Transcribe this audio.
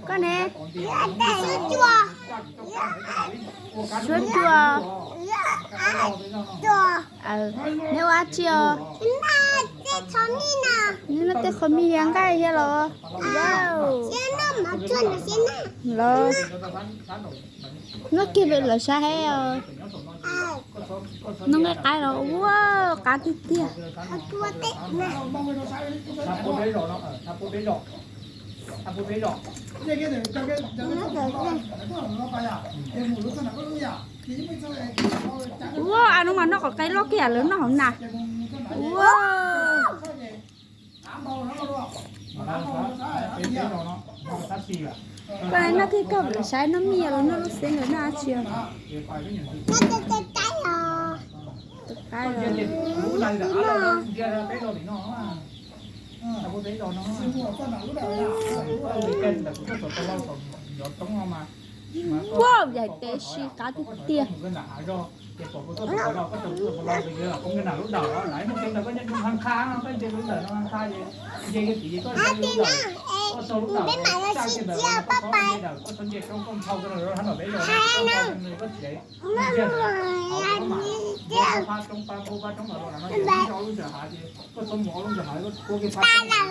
Koj ne? Suab cua. Neb ua dab tsi os? Neb noj tej qhov mis thiab nqaij thiab los? Los noj kiag lawm saib os. Noj nqaij qaib los ua qab tiag tiag. Ua, a no mas noj qhov qaib loj kiag lawv noj hauv na. Ua, koj noj kiag koj lawm saib noj mis los noj lub xeeb lawm noj dab tsi os? Tus qaib los. Ua, yaim peb si qab tiag tiag.